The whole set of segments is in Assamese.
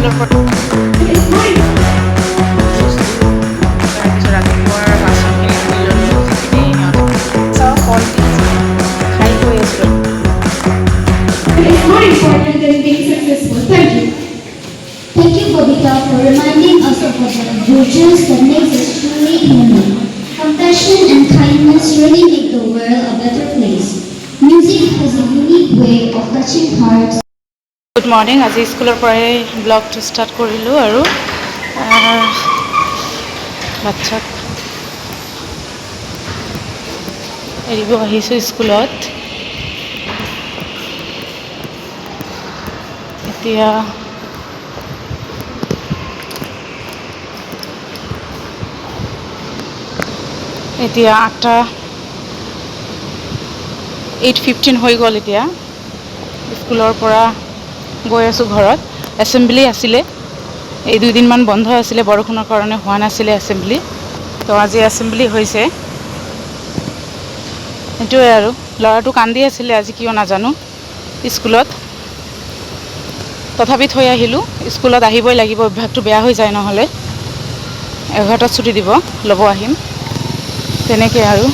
স্কুলৰ পৰা বস্তু, তাৰপিছত ৰাতিপুৱাৰ বাচনখিনি ধুই ল'লোঁ, যিখিনি সিহঁতে চাওঁ কলডিল খাই গৈ আছিলোঁ। Is more important than being successful. Thank you. Thank you, Bobita, for reminding us of the virtues that makes us truly human. Compassion and kindness really make the world a better place. Music has a unique way of touching hearts. Good morning. আজি স্কুলৰ পৰাই ব্লগটো ষ্টাৰ্ট কৰিলোঁ আৰু বাচ্ছাক এৰিব আহিছোঁ স্কুলত। এতিয়া এতিয়া 8টা 8:15 হৈ গ'ল। এতিয়া স্কুলৰ পৰা গৈ আছোঁ ঘৰত। এছেম্বলি আছিলে, এই দুদিনমান বন্ধ আছিলে, বৰষুণৰ কাৰণে হোৱা নাছিলে এছেম্বলি। তো আজি এছেম্বলি হৈছে, সেইটোৱে আৰু। ল'ৰাটো কান্দি আছিলে আজি, কিয় নাজানো স্কুলত, তথাপি থৈ আহিলোঁ। স্কুলত আহিবই লাগিব, অভ্যাসটো বেয়া হৈ যায় নহ'লে। 11টাত ছুটি দিব, ল'ব আহিম তেনেকৈ আৰু।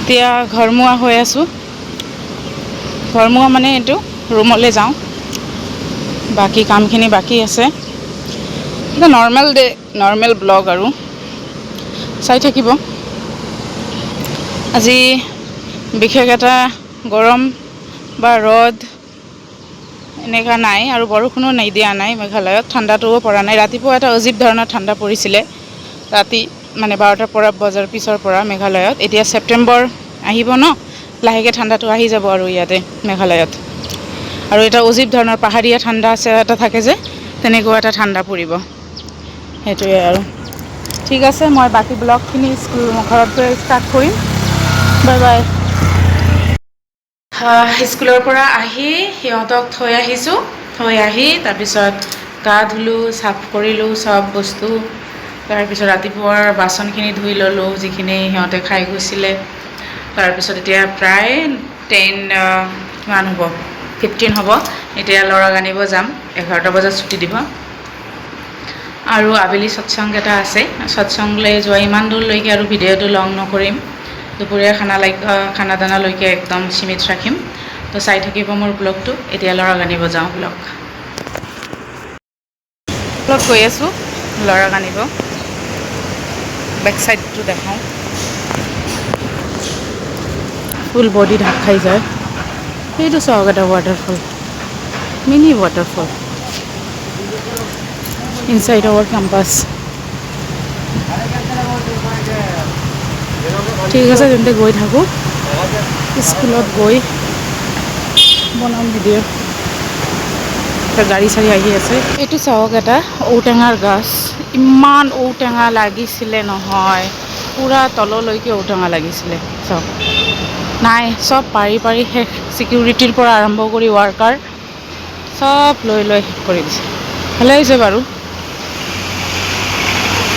এতিয়া ঘৰমুৱা হৈ আছোঁ। ঘৰমুৱা মানে এইটো ৰুমলৈ যাওঁ, বাকী কামখিনি বাকী আছে। এটা নৰ্মেল ডে, নৰ্মেল ব্লগ আৰু, চাই থাকিব। আজি বিশেষ এটা গৰম বা ৰ'দ এনেকুৱা নাই আৰু বৰষুণো নাই দিয়া নাই মেঘালয়ত, ঠাণ্ডাটোও পৰা নাই। ৰাতিপুৱা এটা অজীৱ ধৰণৰ ঠাণ্ডা পৰিছিলে ৰাতি, মানে 12টাৰ পৰা বজাৰ পিছৰ পৰা মেঘালয়ত। এতিয়া ছেপ্টেম্বৰ আহিব ন, লাহেকৈ ঠাণ্ডাটো আহি যাব আৰু ইয়াতে মেঘালয়ত। আৰু এটা অজীৱ ধৰণৰ পাহাৰীয়া ঠাণ্ডা আছে এটা থাকে যে, তেনেকুৱা এটা ঠাণ্ডা পৰিব, সেইটোৱে আৰু। ঠিক আছে, মই বাকী ব্লগখিনি স্কুল ঘৰত গৈ ষ্টাৰ্ট কৰিম। Bye bye. স্কুলৰ পৰা আহি সিহঁতক থৈ আহিছোঁ। থৈ আহি তাৰপিছত গা ধুলোঁ, চাফ কৰিলোঁ চব বস্তু। তাৰপিছত ৰাতিপুৱাৰ বাচনখিনি ধুই ল'লোঁ, যিখিনি সিহঁতে খাই গৈছিলে। তাৰপিছত এতিয়া প্ৰায় 10 কিমান হ'ব, 15 হ'ব। এতিয়া ল'ৰাক আনিব যাম, 11টা বজাত ছুটি দিব। আৰু আবেলি সৎসংগ এটা আছে, সৎসংগলৈ যোৱা ইমান দূৰলৈকে আৰু ভিডিঅ'টো লং নকৰিম। দুপৰীয়া খানা লাইক খানা দানালৈকে একদম সীমিত ৰাখিম। তো চাই থাকিব মোৰ ব্লগটো। এতিয়া ল'ৰাক আনিব যাওঁ, ব্লগ ব্লগ গৈ আছোঁ ল'ৰাক আনিব। বেক চাইডটো দেখাওঁ, ফুল বডি ঢাক খাই যায়। সেইটো চাওক, এটা waterfall, mini waterfall inside our campus. ঠিক আছে, তেন্তে গৈ থাকোঁ, স্কুলত গৈ বনাম ভিডিঅ'। এটা গাড়ী চাড়ী আহি আছে। এইটো চাওক, এটা ঔটেঙাৰ গছ, ইমান ঔটেঙা লাগিছিলে নহয়, পূৰা তললৈকে ঔটেঙা লাগিছিলে। চাওক, নাই, চব পাৰি পাৰি শেষ। ছিকিউৰিটিৰ পৰা আৰম্ভ কৰি ৱাৰ্কাৰ চব লৈ লৈ শেষ কৰি দিছে। ভালে হৈছে বাৰু।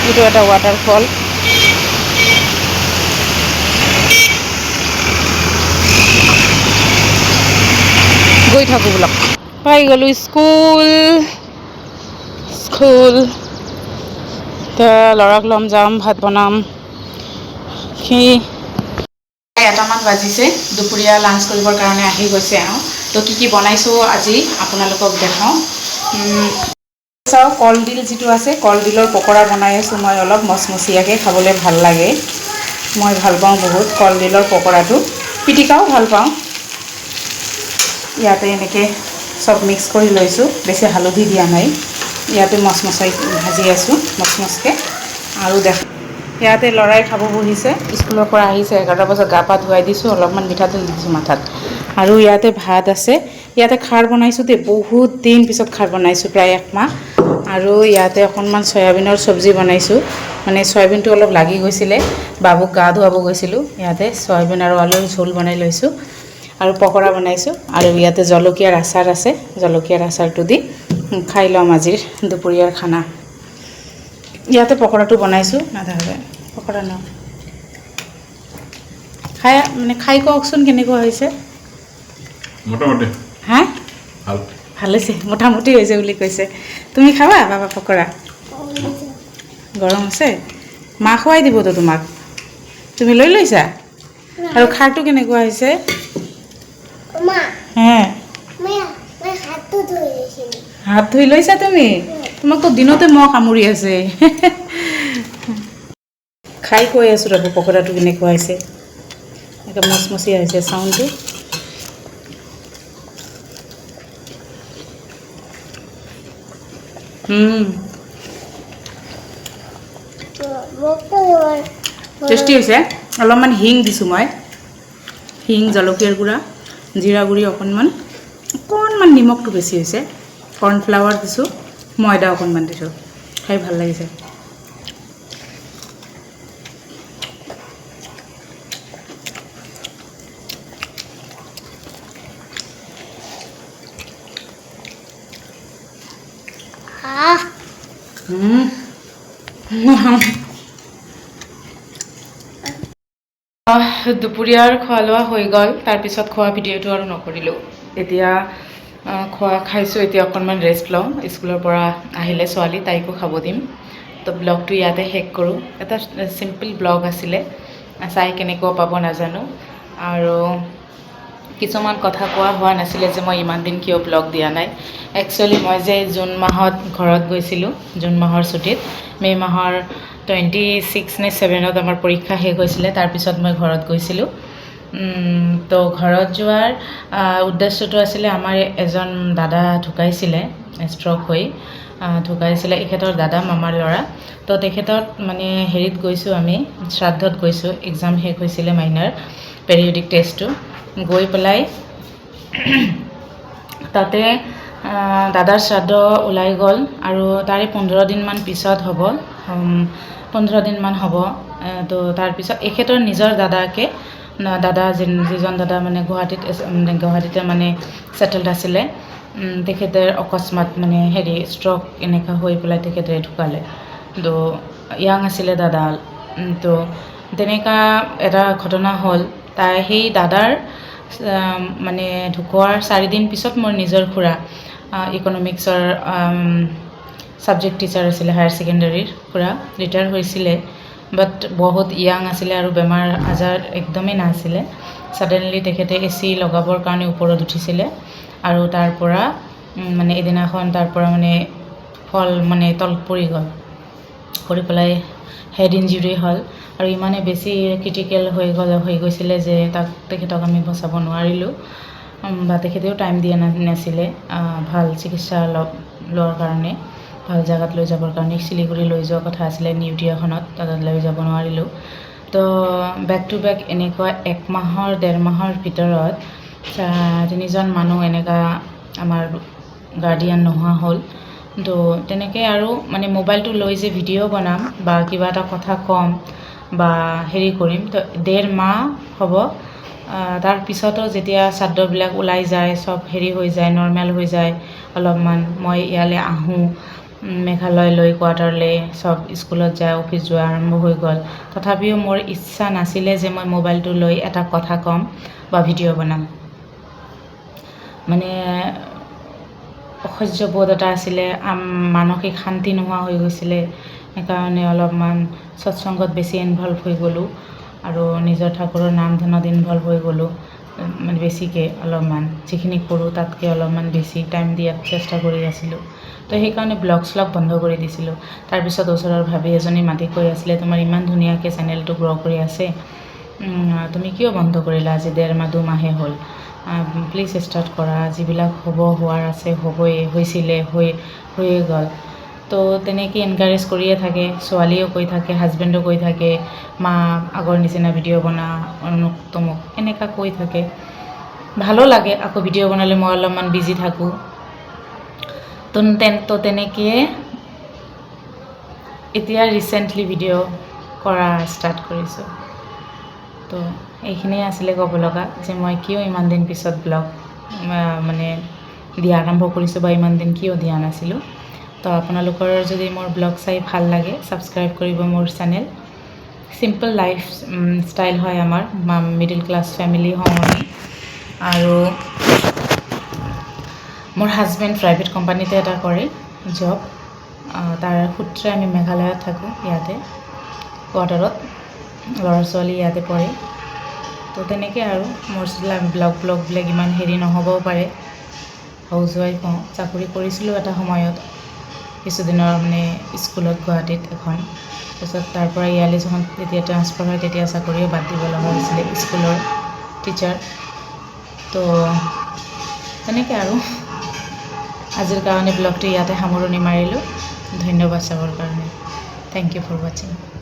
এইটো এটা ৱাটাৰফল। গৈ থাকোঁ বোলক। পাই গ'লোঁ স্কুল। স্কুল এতিয়া ল'ৰাক ল'ম যাম, ভাত বনাম। সি 1টামান বাজিছে, দুপৰীয়া লাঞ্চ কৰিবৰ কাৰণে আহি গৈছে এওঁ। তো কি কি বনাইছোঁ আজি আপোনালোকক দেখাওঁ। চাওক, কলডিল যিটো আছে, কলডিলৰ পকৰা বনাই আছোঁ মই, অলপ মচমচীয়াকৈ খাবলৈ ভাল লাগে। মই ভাল পাওঁ বহুত কলডিলৰ পকৰাটো, পিটিকাও ভাল পাওঁ। ইয়াতে এনেকৈ চব মিক্স কৰি লৈছোঁ, বেছি হালধি দিয়া নাই। ইয়াতে মচমচাই ভাজি আছোঁ মচমচকৈ। আৰু দেখ, ইয়াতে ল'ৰাই খাব বহিছে, স্কুলৰ পৰা আহিছে 11টা বজাত, গা পা ধুৱাই দিছোঁ, অলপমান মিঠাতেল দি দিছোঁ মাথাত। আৰু ইয়াতে ভাত আছে, ইয়াতে খাৰ বনাইছোঁ দেই, বহুত দিন পিছত খাৰ বনাইছোঁ, প্ৰায় 1 মাহ। আৰু ইয়াতে অকণমান চয়াবিনৰ চব্জি বনাইছোঁ, মানে চয়াবিনটো অলপ লাগি গৈছিলে, বাবুক গা ধুৱাব গৈছিলোঁ। ইয়াতে চয়াবিন আৰু আলুৰ ঝোল বনাই লৈছোঁ আৰু পকৰা বনাইছোঁ। আৰু ইয়াতে জলকীয়াৰ আচাৰ আছে, জলকীয়াৰ আচাৰটো দি খাই ল'ম আজিৰ দুপৰীয়াৰ খানা। ইয়াতে পকৰাটো বনাইছোঁ, নাথাকে পকৰা ন খাই, মানে খাই কওকচোন কেনেকুৱা হৈছে। মোটামুটি হা, ভাল। ভাল হৈছে, মোটামুটি হৈছে বুলি কৈছে। তুমি খাবা বাবা পকৰা? গৰম আছে, মা খুৱাই দিবতো তোমাক। তুমি লৈ লৈছা। আৰু খাৰটো কেনেকুৱা হৈছে? হে, হাত ধুই লৈছা তুমি? তোমাকতো দিনতে মহ কামুৰি আছে। খাই কৈ আছোঁ ৰ'ব পকৰাটো কেনেকুৱা হৈছে। একদম মচমচীয়া হৈছে চাউণ্ডটো। টেষ্টি হৈছে। অলপমান হিং দিছোঁ মই, হিং, জলকীয়াৰ গুড়া, জিৰা গুড়ি অকণমান, অকণমান নিমখটো বেছি হৈছে, কৰ্ণফ্লাৱাৰ দিছোঁ, ময়দা অকণমান দিছোঁ। খাই ভাল লাগিছে। দুপৰীয়াৰ খোৱা লোৱা হৈ গ'ল। তাৰপিছত খোৱা ভিডিঅ'টো আৰু নকৰিলোঁ। এতিয়া খোৱা খাইছোঁ, এতিয়া অকণমান ৰেষ্ট লওঁ। স্কুলৰ পৰা আহিলে ছোৱালী, তাইকো খাব দিম। তো ব্লগটো ইয়াতে শেষ কৰোঁ। এটা চিম্পল ব্লগ আছিলে, চাই কেনেকুৱা পাব নাজানো। আৰু কিছুমান কথা কোৱা হোৱা নাছিলে যে মই ইমান দিন কিয় ব্লগ দিয়া নাই। একচুৱেলি মই যে জুন মাহত ঘৰত গৈছিলোঁ, জুন মাহৰ ছুটীত, মে' মাহৰ 26 নে 7ত আমাৰ পৰীক্ষা শেষ হৈছিলে, তাৰপিছত মই ঘৰত গৈছিলোঁ। তো ঘৰত যোৱাৰ উদ্দেশ্যটো আছিলে, আমাৰ এজন দাদা ঢুকাইছিলে, ষ্ট্ৰক হৈ ঢুকাইছিলে। এখেতৰ দাদা, মামাৰ ল'ৰা। তো তেখেতৰ মানে হেৰিত গৈছোঁ আমি, শ্ৰাদ্ধত গৈছোঁ। এক্সাম শেষ হৈছিলে মাইনাৰ পেৰিয়ডিক টেষ্টটো। গৈ পেলাই তাতে দাদাৰ শ্ৰাদ্ধ ওলাই গ'ল আৰু তাৰে 15 দিনমান পিছত হ'ব, 15 দিনমান হ'ব। তো তাৰপিছত এখেতৰ নিজৰ দাদাকে, দাদা যিজন দাদা মানে গুৱাহাটীত, গুৱাহাটীতে মানে ছেটেলড আছিলে, তেখেতে অকস্মাত মানে হেৰি ষ্ট্ৰক এনেকুৱা হৈ পেলাই তেখেতে ঢুকালে। তো য়াং আছিলে দাদা। তো তেনেকুৱা এটা ঘটনা হ'ল। তাই সেই দাদাৰ মানে ঢুকোৱাৰ 4 দিন পিছত মোৰ নিজৰ খুৰা, ইকনমিক্সৰ ছাবজেক্ট টিচাৰ আছিলে হায়াৰ ছেকেণ্ডেৰীৰ, খুৰা ৰিটায়াৰ হৈছিলে, বাট বহুত য়াং আছিলে আৰু বেমাৰ আজাৰ একদমেই নাছিলে। ছাডেনলি তেখেতে এ চি লগাবৰ কাৰণে ওপৰত উঠিছিলে আৰু তাৰ পৰা মানে এদিনাখন তাৰ পৰা মানে ফল মানে তলত পৰি গ'ল, পৰি পেলাই হেড ইঞ্জুৰি হ'ল আৰু ইমানেই বেছি ক্ৰিটিকেল হৈ গ'ল, হৈ গৈছিলে যে তাক তেখেতক আমি বচাব নোৱাৰিলোঁ বা তেখেতেও টাইম দিয়া নাছিলে ভাল চিকিৎসা লোৱাৰ কাৰণে, ভাল জেগাত লৈ যাবৰ কাৰণে। শিলিগুৰি লৈ যোৱা কথা আছিলে নিউটিয়াখনত, তাত লৈ যাব নোৱাৰিলোঁ। তো বেক টু বেক এনেকুৱা এক মাহৰ, ডেৰ মাহৰ ভিতৰত তিনিজন মানুহ এনেকুৱা আমাৰ গাৰ্ডিয়ান নোহোৱা হ'ল। তো তেনেকৈ আৰু মানে মোবাইলটো লৈ যে ভিডিঅ' বনাম বা কিবা এটা কথা ক'ম বা হেৰি কৰিম, তো ডেৰ মাহ হ'ব। তাৰপিছতো যেতিয়া শ্ৰাদ্ধবিলাক ওলাই যায়, চব হেৰি হৈ যায়, নৰ্মেল হৈ যায় অলপমান, মই ইয়ালৈ আহোঁ মেঘালয়লৈ, কোৱাৰ্টাৰলৈ, চব স্কুলত যায়, অফিচ যোৱা আৰম্ভ হৈ গ'ল। তথাপিও মোৰ ইচ্ছা নাছিলে যে মই মোবাইলটো লৈ এটা কথা ক'ম বা ভিডিঅ' বনাম। মানে অসহ্য বোধ এটা আছিলে, মানসিক শান্তি নোহোৱা হৈ গৈছিলে। সেইকাৰণে অলপমান সৎসংগত বেছি ইনভলভ হৈ গ'লোঁ আৰু নিজৰ ঠাকুৰৰ নাম ধ্যানত ইনভলভ হৈ গ'লোঁ। মানে বেছিকৈ অলপমান যিখিনি কৰোঁ তাতকৈ অলপমান বেছি টাইম দিয়াত চেষ্টা কৰি আছিলোঁ। তো সেইকাৰণে ব্লগ শ্লগ বন্ধ কৰি দিছিলোঁ। তাৰপিছত ওচৰৰ ভাবী এজনী মাতি কৈ আছিলে, তোমাৰ ইমান ধুনীয়াকৈ চেনেলটো গ্ৰ' কৰি আছে, তুমি কিয় বন্ধ কৰিলা? আজি ডেৰ মাহ দুমাহে হ'ল, প্লিজ ষ্টাৰ্ট কৰা। যিবিলাক হ'ব হোৱাৰ আছে হ'বই, হৈছিলে হৈয়ে গ'ল। তো তেনেকৈ এনকাৰেজ কৰিয়ে থাকে, ছোৱালীয়েও কৈ থাকে, হাজবেণ্ডো কৈ থাকে, মা আগৰ নিচিনা ভিডিঅ' বনা, অমুক তমুক এনেকুৱা কৈ থাকে। ভালো লাগে আকৌ ভিডিঅ' বনালে, মই অলপমান বিজি থাকোঁ। তো তেনেকৈয়ে এতিয়া ৰিচেণ্টলি ভিডিঅ' কৰা ষ্টাৰ্ট কৰিছোঁ। তো এইখিনিয়ে আছিলে ক'ব লগা যে মই কিয় ইমান দিন পিছত ব্লগ মানে দিয়া আৰম্ভ কৰিছোঁ বা ইমান দিন কিয় দিয়া নাছিলোঁ। তো আপোনালোকৰ যদি মোৰ ব্লগ চাই ভাল লাগে, ছাবস্ক্ৰাইব কৰিব মোৰ চেনেল। চিম্পল লাইফ ষ্টাইল হয় আমাৰ, মিডিল ক্লাছ ফেমিলি হওঁ আমি। আৰু মোৰ হাজবেণ্ড প্ৰাইভেট কোম্পানীতে এটা কৰে জব। তাৰ সূত্ৰে আমি মেঘালয়ত থাকোঁ, ইয়াতে কোৱাৰ্টাৰত। ল'ৰা ছোৱালী ইয়াতে পঢ়ে। তো তেনেকৈ আৰু মোৰ ব্লগবিলাক ইমান হেৰি নহ'বও পাৰে। হাউচ ৱাইফ হওঁ। চাকৰি কৰিছিলোঁ এটা সময়ত কিছুদিনৰ, মানে স্কুলত গুৱাহাটীত এখন। তাৰপিছত তাৰ পৰা ইয়ালৈ যখন যেতিয়া ট্ৰান্সফাৰ হয়, তেতিয়া চাকৰিও বাদ দিব লগা হৈছিলে, স্কুলৰ টিচাৰ। তো তেনেকৈ আৰু আজিৰ কাৰণে ব্লগটো ইয়াতে সামৰণি মাৰিলোঁ। ধন্যবাদ চাবৰ কাৰণে। Thank you for watching.